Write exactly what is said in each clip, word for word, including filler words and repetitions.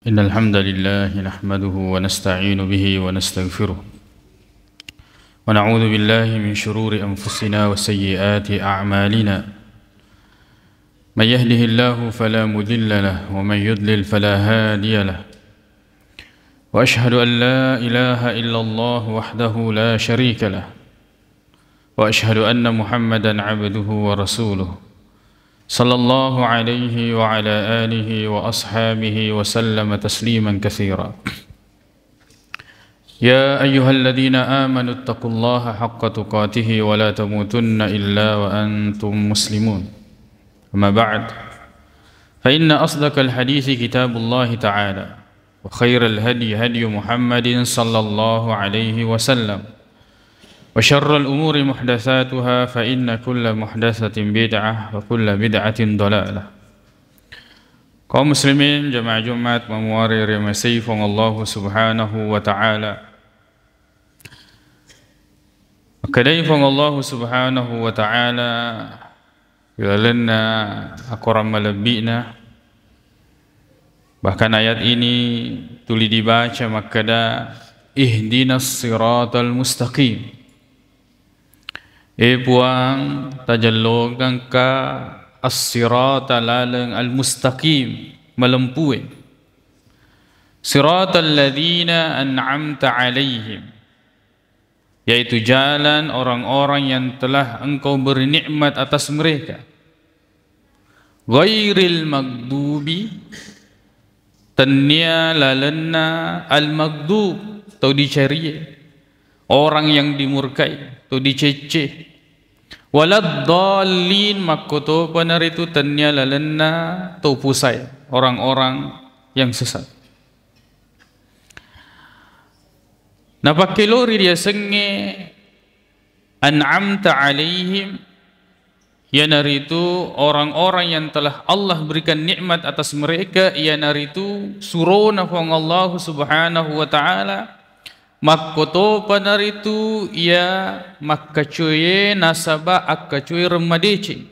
إن الحمد لله نحمده ونستعين به ونستغفره، ونعوذ بالله من شرور أنفسنا وسيئات أعمالنا. من يهده الله فلا مضل له، ومن يضلل فلا هادي له. وأشهد أن لا إله إلا الله وحده لا شريك له، وأشهد أن محمدا عبده ورسوله، صلى الله عليه وعلى آله وأصحابه وسلم تسليما كثيرا. يا أيها الذين آمنوا اتقوا الله حق تقاته ولا تموتن إلا وأنتم مسلمون. أما بعد، فإن أصدق الحديث كتاب الله تعالى، وخير الهدي هدي محمد صلى الله عليه وسلم، وشر الأمور محدثاتها، فإن كل محدثة بدعة، وكل بدعة ضلالة. Kaum muslimin, jamaah Jumat, mamuare ri masei Puang Allahu Subhanahu wa Ta'ala. Makkedai Puang Allahu Subhanahu wa Ta'ala, ri lalenna akorang malebbi'na, bahkan ayat ini tuli dibaca makkeda, "Ihdinas siratal mustaqim." E Puang, tajellongengka as-sirata laleng al-mustaqim, malempue. Siratal ladzina an'amta alaihim, yaitu jalan orang-orang yang telah Engkau beri nikmat atas mereka. Ghairil maghdubi, tennia lalenna al-maghdub, tau dicarie, orang yang dimurkai, tau dicecce. Waladdallin, makkotopa naritu tennia lalenna tau pusae, orang-orang yang sesat. Napakkelori riasengnge an'amta alaihim, iyanaritu orang-orang yang telah Allah berikan nikmat atas mereka, iyanaritu surona Puang Allahu Subhanahu wa Ta'ala, makkotopa naritu iya makkacoe nasaba akkacoereng madeceng.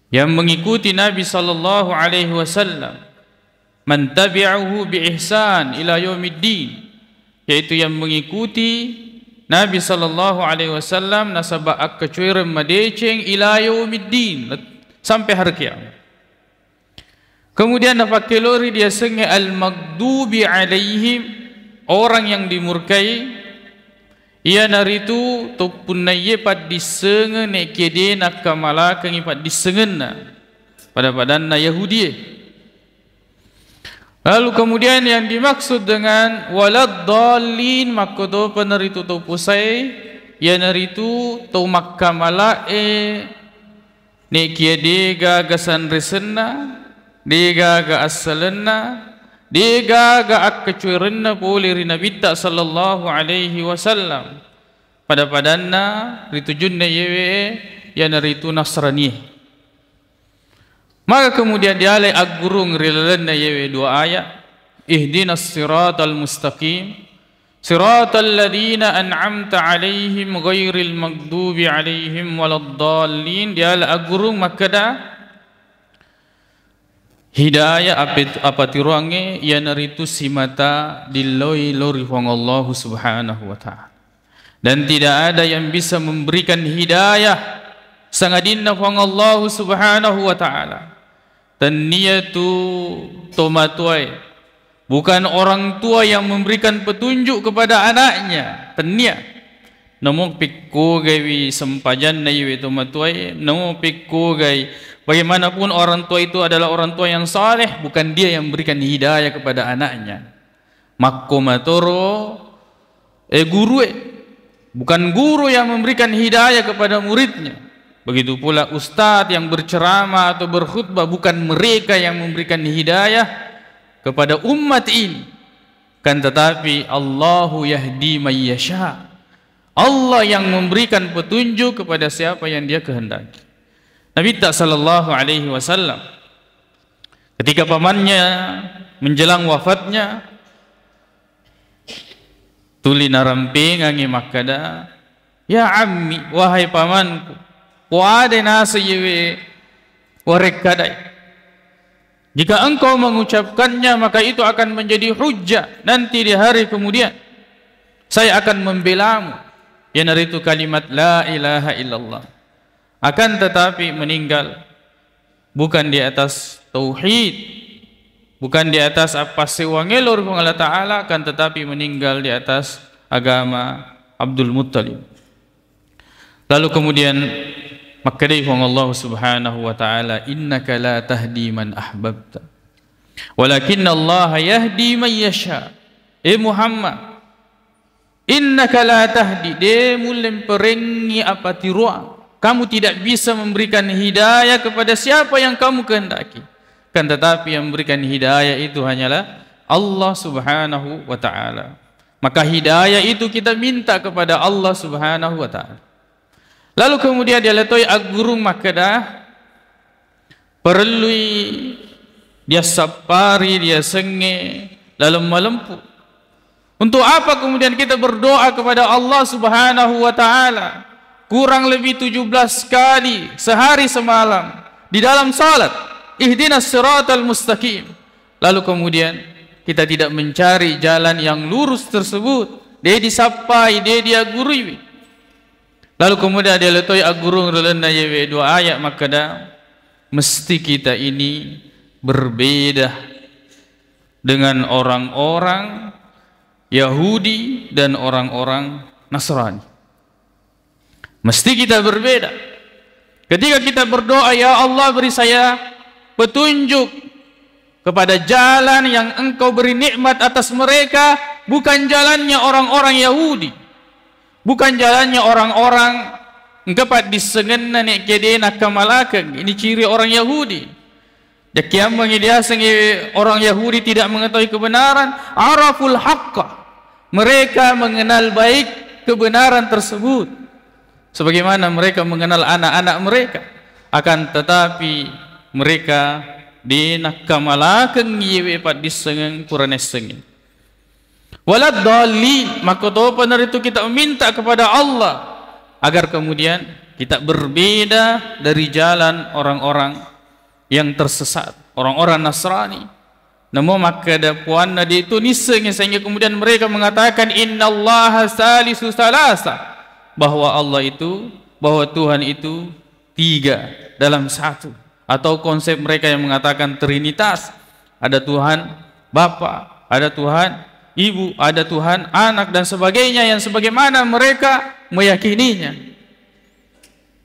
Yang mengikuti Nabi sallallahu alaihi wasallam, man tabi'ahu bi ihsan ila yaumiddin, yaitu yang mengikuti Nabi sallallahu alaihi wasallam nasaba akkacoereng madeceng ila yaumiddin, sampai hari kiamat. Kemudian napakkelori diasengnge al-maghdubi alaihim, orang yang dimurkai, iyanaritu toppunnaiye paddissengeng nekiya de nakkamalakengi paddissengenna, pada-padanna Yahudie. Lalu kemudian yang dimaksud dengan waladdallin, makkotopa naritu tau pusae, iyanaritu tau makkamalae nekiya degaga sanresenna, degaga assalenna, degaga akkacoerenna pole ri Nabitta sallallahu alaihi wasallam. Pada-padanna ritujunna yewe, iyanaritu Nasrani. Maka kemudian dialai aggurung ri lalenna yewe dua ayat, ihdinas siratal mustaqim, siratal ladzina an'amta alaihim ghairil maghdubi alaihim waladdallin, dialai aggurung makkeda, hidayah apet-, apatiroangnge iyanaritu simata dilloi lao ri Puang Allahu Subhanahu wa Ta'ala. Dan tidak ada yang bisa memberikan hidayah sangadinna Puang Allahu Subhanahu wa Ta'ala. Tennia tu tomatoae, bukan orang tua yang memberikan petunjuk kepada anaknya. Tennia. Namo pekkogaiwi sempajanna iwe tomatoae, namo pekkogai, bagaimanapun orang tua itu adalah orang tua yang saleh, bukan dia yang memberikan hidayah kepada anaknya. Makkomatoro, eh, gurue, bukan guru yang memberikan hidayah kepada muridnya. Begitu pula ustadz yang berceramah atau berkhutbah, bukan mereka yang memberikan hidayah kepada umat ini. Kan tetapi, Allahu yahdi may yasha. Allah yang memberikan petunjuk kepada siapa yang Dia kehendaki. Nabitta sallallahu alaihi wasallam, ketika pamannya menjelang wafatnya, tuli narampengangi makkada, "Ya ammi, wahai pamanku, poade naseng iyewe warekkadai." Jika engkau mengucapkannya, maka itu akan menjadi hujjah nanti di hari kemudian. Saya akan membelamu, iyanaritu kalimat la ilaha illallah. Akan tetapi meninggal bukan di atas tauhid, bukan di atas appassewwangnge lao ri Puang Allah Ta'ala, akan tetapi meninggal di atas agama Abdul Muttalib. Lalu kemudian makkedai Puang Allah Subhanahu wa Ta'ala, "Innaka la tahdi man ahbabta, walakinnallaha yahdi man yasha." Eh Muhammad, "Innaka la tahdi," de mulle perengngi apatiroang. Kamu tidak bisa memberikan hidayah kepada siapa yang kamu kehendaki. Kan tetapi yang memberikan hidayah itu hanyalah Allah Subhanahu wa Ta'ala. Maka hidayah itu kita minta kepada Allah Subhanahu wa Ta'ala. Lalu kemudian dialetoi aggurung makkeda, parellui diassappari diasengnge laleng malempu. Untuk apa kemudian kita berdoa kepada Allah Subhanahu wa Ta'ala kurang lebih tujuh belas kali sehari semalam di dalam salat, "Ihdinas siratal mustaqim." Lalu kemudian kita tidak mencari jalan yang lurus tersebut, de disappai, de diaggurui. Lalu kemudian dialetoi aggurung ri lalenna iyewe dua ayat makkeda, mesti kita ini berbeda dengan orang-orang Yahudi dan orang-orang Nasrani. Mesti kita berbeda. Ketika kita berdoa, "Ya Allah, beri saya petunjuk kepada jalan yang Engkau beri nikmat atas mereka, bukan jalannya orang-orang Yahudi, bukan jalannya orang-orang engka paddissengenna nekke de nakkamalakeng." Ini ciri orang Yahudi. Jakkiammengngi diasengngi orang Yahudi tidak mengetahui kebenaran, araful haqqa. Mereka mengenal baik kebenaran tersebut. Sebagaimana mereka mengenal anak-anak mereka. Akan tetapi mereka de nakkamalakengngi iyewe paddissengeng pura naissengngi. Waladdallin, makkotopa naritu kita meminta kepada Allah agar kemudian kita berbeda dari jalan orang-orang yang tersesat, orang-orang Nasrani. Namo makkeda puanna de tu nissengngi, sehingga kemudian mereka mengatakan, "Innallaha salisu salasa," bahwa Allah itu, bahwa Tuhan itu tiga dalam satu. Atau konsep mereka yang mengatakan Trinitas, ada Tuhan Bapa, ada Tuhan Ibu, ada Tuhan Anak, dan sebagainya, yang sebagaimana mereka meyakininya.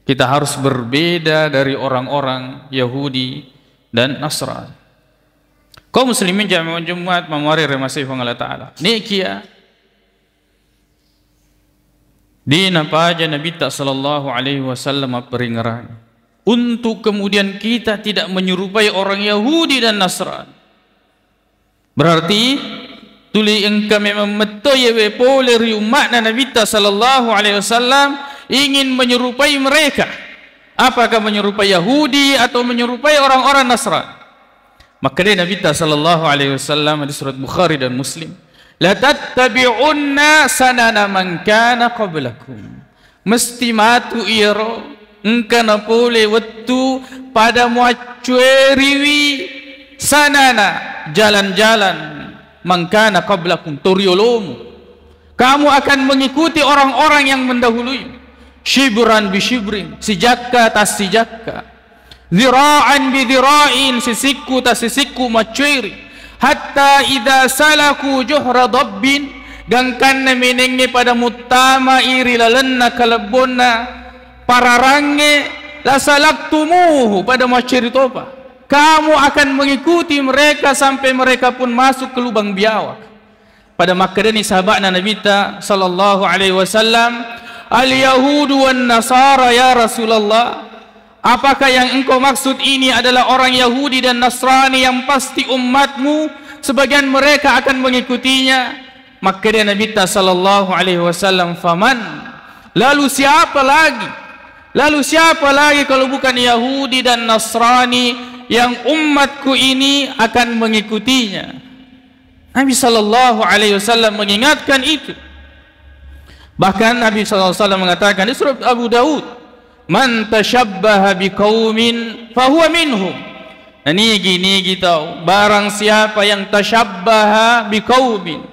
Kita harus berbeda dari orang-orang Yahudi dan Nasrani. Kaum muslimin jamaah Jumat mamuare remasei Puang Allah Ta'ala. Nekia de napaja Nabitta sallallahu alaihi wasallam mapperingerang untuk kemudian kita tidak menyerupai orang Yahudi dan Nasrani. Berarti tuli engka memang metto yewe pole ri umma'na Nabitta sallallahu alaihi wasallam ingin menyerupai mereka. Apakah menyerupai Yahudi atau menyerupai orang-orang Nasrani? Makkedai Nabitta sallallahu alaihi wasallam di surat Bukhari dan Muslim, "Latattabi'unna sanana man kana qablakum." Mesti matu iyaro engka napole wettu pada muaccueriwi sanana, jalan-jalan, man kana qablakum, to riolomu. Kamu akan mengikuti orang-orang yang mendahului. Shibran bi shibrin, sijakka tas sijakka. Dhira'an bi dhira'in, sisikku tas sisikku maccueri. Hatta idza salaku juhra dabbin, gangkanna menengnge pada muttamai ri lalenna kalebbonna pararangnge, la salaktumuhu, pada maccueri topa. Kamu akan mengikuti mereka sampai mereka pun masuk ke lubang biawak. Pada makkedani sahaba'na Nabitta sallallahu alaihi wasallam, "Al Yahudu wan Nasara ya Rasulullah, apakah yang engkau maksud ini adalah orang Yahudi dan Nasrani yang pasti umatmu sebagian mereka akan mengikutinya?" Makkeda Nabitta sallallahu alaihi wasallam, "Faman?" Lalu siapa lagi? Lalu siapa lagi kalau bukan Yahudi dan Nasrani yang umatku ini akan mengikutinya? Nabi sallallahu alaihi wasallam mengingatkan itu. Bahkan Nabi sallallahu alaihi wasallam mengatakan di surat Abu Daud, "Man tasyabbaha biqaumin fahuwa minhum." Nanigi-nigi tau, barang siapa yang tasyabbaha biqaumin,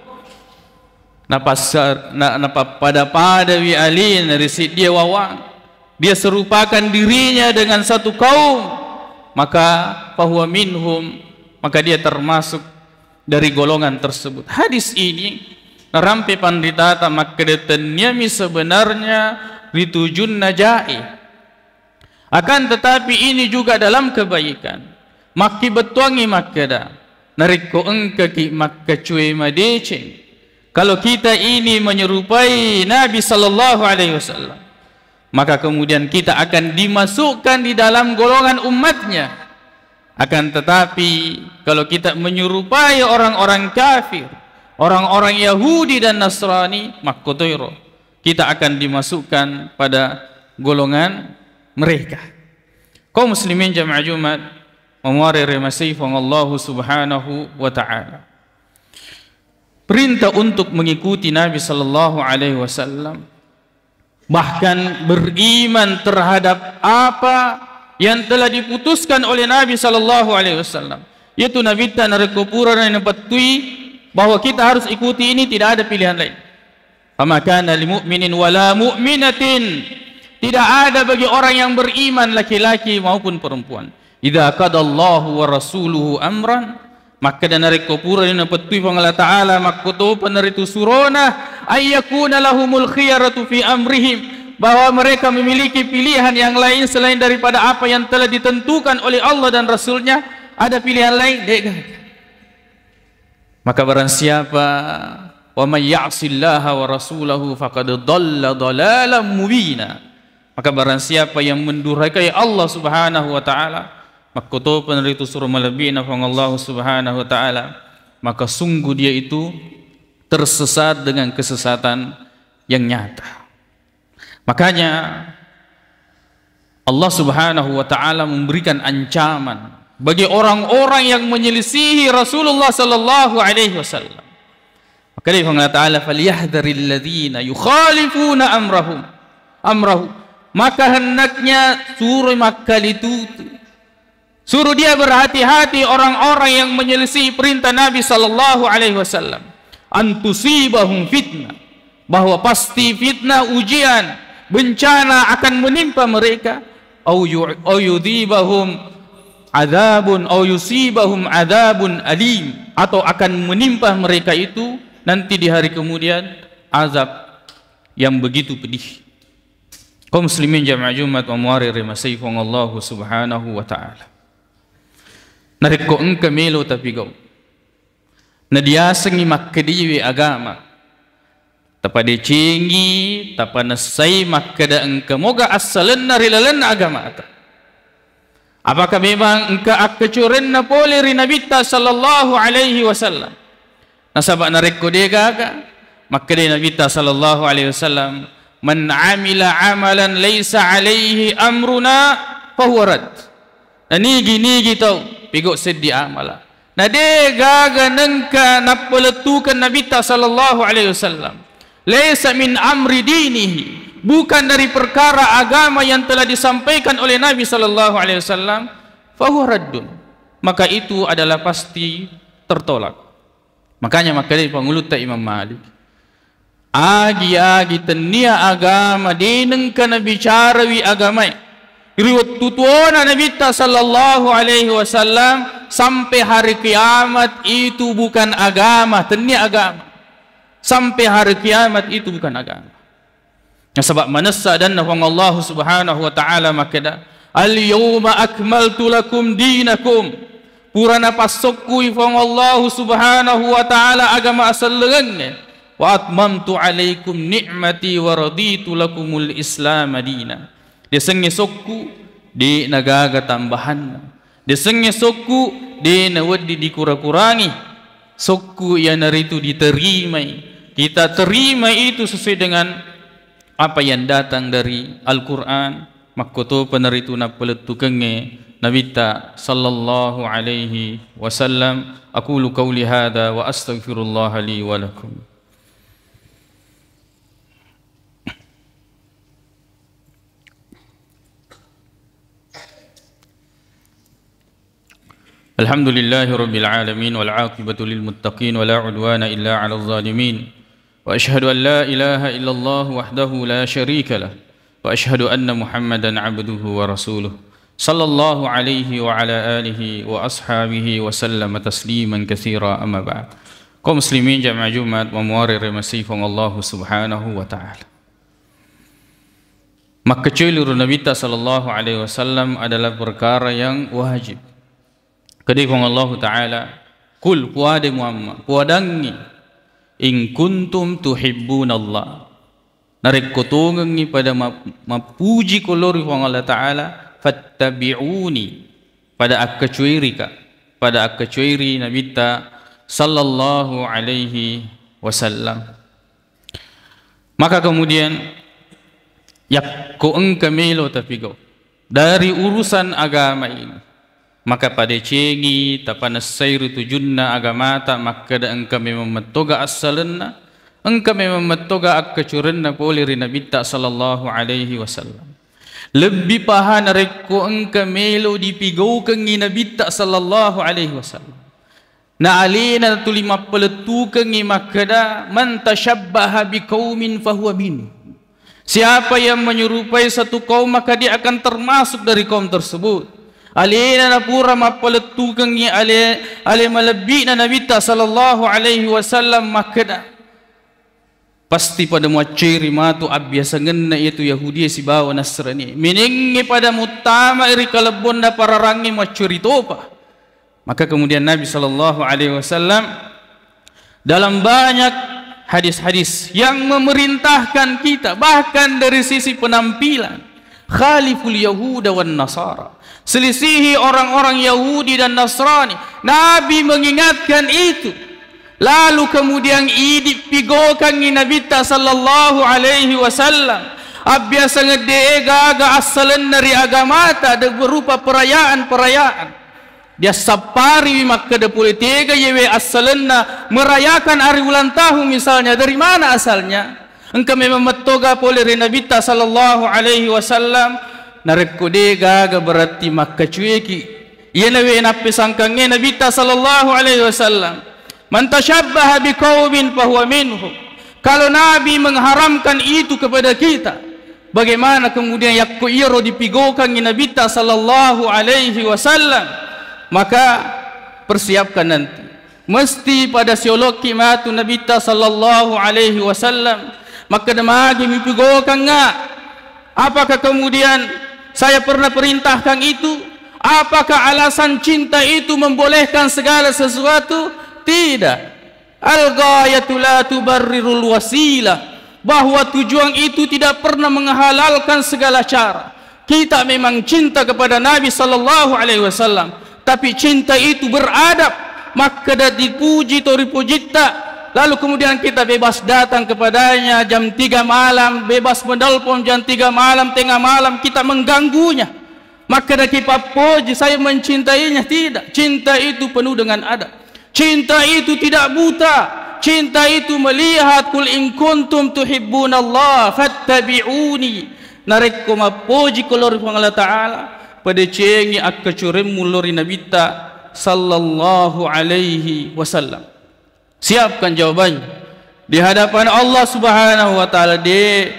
napassar-, na-, napappada-padawi alena ri siddi wawang, dia serupakan dirinya dengan satu kaum, maka fahuwa minhum, maka dia termasuk dari golongan tersebut. Hadis ini narampe panritata makkeda tenniami sebenarnya ritujunna jae. Akan tetapi ini juga dalam kebaikan. Makkibettuangngi makkeda, narekko engkaki makkacue madeceng, kalau kita ini menyerupai Nabi sallallahu alaihi wasallam, maka kemudian kita akan dimasukkan di dalam golongan umatnya. Akan tetapi, kalau kita menyerupai orang-orang kafir, orang-orang Yahudi dan Nasrani, makkotoiro kita akan dimasukkan pada golongan mereka. Kaum muslimin jamaah Jumat, mamuare remasei Puang Allahu Subhanahu wa Ta'ala. Perintah untuk mengikuti Nabi sallallahu alaihi wasallam, bahkan beriman terhadap apa yang telah diputuskan oleh Nabi sallallahu alaihi wasallam. Yaitu Nabitta narekko pura napettui bahwa kita harus ikuti ini, tidak ada pilihan lain. Fama kana li mu'minin wala mu'minatin. Tidak ada bagi orang yang beriman laki-laki maupun perempuan. Idza qadallahu wa rasuluhu amran, makkeda narekko purani napettui Puang Allah Ta'ala makkotopa naritu surona, ayyakuna lahumul khiyaratu fi amrihim, bahwa mereka memiliki pilihan yang lain selain daripada apa yang telah ditentukan oleh Allah dan Rasulnya. Ada pilihan lain? De'gaga. Maka barang siapa, wa may ya'sillaha wa rasulahu faqad dhalla dhalalan mubina. Maka barang siapa yang mendurhakai Allah Subhanahu wa Ta'ala, makkotopa naritu suro malebbi'na Puang Allah Subhanahu wa Ta'ala, maka sungguh dia itu tersesat dengan kesesatan yang nyata. Makanya Allah Subhanahu wa Ta'ala memberikan ancaman bagi orang-orang yang menyelisihi Rasulullah sallallahu alaihi wasallam. Maka dia Puang Allah Ta'ala, "Falyahdharil ladzina yukhalifuna amrahum, amrahu." Maka hendaknya suro makkalitutui. Suruh dia berhati-hati orang-orang yang menyelisih perintah Nabi sallallahu alaihi wasallam. An tusibahum fitnah, bahwa pasti fitnah, ujian, bencana akan menimpa mereka. Au yu-, au yudhibahum adzabun, au yusibahum adzabun alim, atau akan menimpa mereka itu nanti di hari kemudian azab yang begitu pedih. Kaum muslimin jamaah Jumat wa muari rimasai Puang Allahu Subhanahu wa Ta'ala. Narekko engka melo tapigau, nadiasengngi makkediwi agama, tapadecengi, tapanessai makkeda engka moga assalenna ri lalenna agamata. Apakah memang engka akkacorenna pole ri Nabitta sallallahu alaihi wasallam? Nasaba narekko degaga, makkeda Nabitta sallallahu alaihi wasallam, "Man amila amalan laisa alaihi amruna fahuwa rad." Nanigi-nigi tau pigau seddi amala, na degaga nengka nappalettukeng Nabitta sallallahu alaihi wasallam, laisa min amri dinihi, bukan dari perkara agama yang telah disampaikan oleh Nabi sallallahu alaihi wasallam, fahuwa raddun, maka itu adalah pasti tertolak. Makanya makkedai pangulutta Imam Malik, agi-agi tennia agama de nengka nabicarawi agamae ri wettu tuona Nabitta sallallahu alaihi wasallam, sampai hari kiamat itu bukan agama, tennia agama. Sampai hari kiamat itu bukan agama. Nasaba manessa adanna Puang Allahu Subhanahu wa Ta'ala makkeda, "Al-yauma akmaltu lakum dinakum." Pura napassokkui Puang Allahu Subhanahu wa Ta'ala agama asellengengnge. "Wa atmamtu alaikum ni'mati wa raditu lakumul Islama dina." Desengnge sokku, de nagaga tambahanna. Desengnge sokku, de nawedding dikura-kurangi. Sokku iyanaritu diterimai. Kita terima itu sesuai dengan apa yang datang dari Al-Quran, makkotopa naritu nappalettukengnge Nabitta sallallahu alaihi wasallam. Aqulu qauli hadza wa astaghfirullaha li wa lakum. الحمد لله رب العالمين، والعاقبة للمتقين، ولا عدوان إلا على الظالمين، وأشهد أن لا إله إلا الله وحده لا شريك له، وأشهد أن محمدا عبده ورسوله، صلى الله عليه وعلى آله وأصحابه وسلم تسليما كثيرا، أما بعد. Kaum muslimin jamaah Jumat, mamuare remasi Puang Allah Subhanahu wa Ta'ala. Makkecuili ri Nabitta sallallahu alaihi wasallam adalah perkara yang wajib. Kedai Puang Allahu Ta'ala, "Qul," puade Muhammad, puadangngi, "in kuntum tuhibbunallah." Narekko tongengngi pada ma-, mappuji ko lao ri Puang Allah Ta'ala, "fattabi'uni," pada akkacuerika, pada akkacueri Nabitta sallallahu alaihi wasallam. Maka kemudian, yakko engka melo tapigau dari urusan agama ini, maka padecengi, tapanessai ri tujunna agamata, makkeda engka memang mettoga assalenna, engka memang mettoga akkacurenna pole ri Nabitta sallallahu alaihi wasallam. Lebbi paha narekko engka melo dipigaukengngi Nabitta sallallahu alaihi wasallam. Na alena tuli mappalettukengngi makkeda, "Man tasyabbaha biqaumin fahuwa minhum." Siapa yang menyerupai satu kaum, maka dia akan termasuk dari kaum tersebut. Alena napura mappalettukengngi ale, ale malebbi'na Nabitta sallallahu alaihi wasallam makkeda, pasti pada muacceri matu abbiasangenna, yaitu Yahudi sibawa Nasrani. Menengngi pada muttama ri kalebbonna pararangnge muacceri topa. Maka kemudian Nabi sallallahu alaihi wasallam dalam banyak hadis-hadis yang memerintahkan kita, bahkan dari sisi penampilan, "Khaliful Yahuda wan Nasara." Selisihi orang-orang Yahudi dan Nasrani. Nabi mengingatkan itu. Lalu kemudian idi pigokangngi Nabitta sallallahu alaihi wasallam. Abbiasa ngedde gaga assalenna ri agamata de berupa perayaan-perayaan. Diassappariwi makkeda pole tega yewe assalenna merayakan hari ulang tahun misalnya. Dari mana asalnya? Engka memang mettoga pole ri Nabitta sallallahu alaihi wasallam. Narekko de gaga berarti makkacueki. Iyanawe nappesangkangnge Nabitta sallallahu alaihi wasallam, "Man tasyabbaha biqaumin fahuwa minhum." Kalau Nabi mengharamkan itu kepada kita, bagaimana kemudian yakko iyaro dipigokangngi Nabitta sallallahu alaihi wasallam? Maka persiapkan nanti. Mesti pada siolokki matu Nabitta sallallahu alaihi wasallam. Makkeda, "Magi mipigokangnga? Apakah kemudian saya pernah perintahkan itu? Apakah alasan cinta itu membolehkan segala sesuatu?" Tidak. Al-ghayatu la tubarrirul wasilah, bahwa tujuan itu tidak pernah menghalalkan segala cara. Kita memang cinta kepada Nabi sallallahu alaihi wasallam, tapi cinta itu beradab. Makkeda dipuji to ripujitta, lalu kemudian kita bebas datang kepadanya jam tiga malam, bebas menelpon jam tiga malam, tengah malam kita mengganggunya. Makkeda ki pappoji, saya mencintainya. Tidak. Cinta itu penuh dengan adab. Cinta itu tidak buta. Cinta itu melihat, "Qul in kuntum tuhibbunallah fattabi'uni." Narekko mappoji ko lao ri Puang Allah Ta'ala, padecengi akkacuremmu lao ri Nabitta sallallahu alaihi wasallam. Siapkan jawabannya di hadapan Allah Subhanahu wa Ta'ala. De,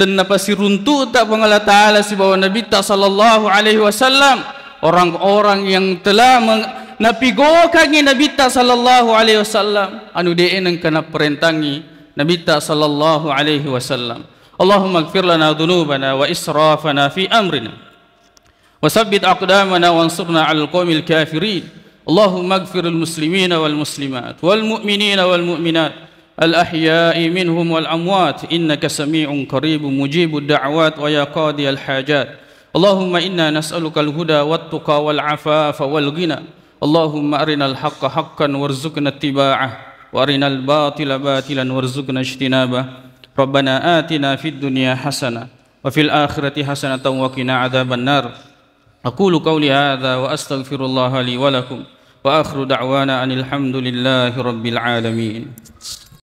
tenna pasiruntu'ta Puang Allah Ta'ala sibawa Nabitta sallallahu alaihi wasallam, orang-orang yang telah meng-, napigokangngi Nabitta sallallahu alaihi wasallam, anu de nengka naparentangngi Nabitta sallallahu alaihi wasallam. Allahumma ighfir lana dzunubana wa israfana fi amrina. وثبت أقدامنا وانصرنا على القوم الكافرين. اللهم اغفر للمسلمين والمسلمات والمؤمنين والمؤمنات الأحياء منهم والأموات إنك سميع قريب مجيب الدعوات ويا قاضي الحاجات. اللهم إنا نسألك الهدى والتقى والعفاف والغنى. اللهم أرنا الحق حقا وارزقنا اتباعه وأرنا الباطل باطلا وارزقنا اجتنابه. ربنا آتنا في الدنيا حسنة وفي الآخرة حسنة وقنا عذاب النار. أقول قولي هذا وأستغفر الله لي ولكم، وآخر دعوانا أن الحمد لله رب العالمين.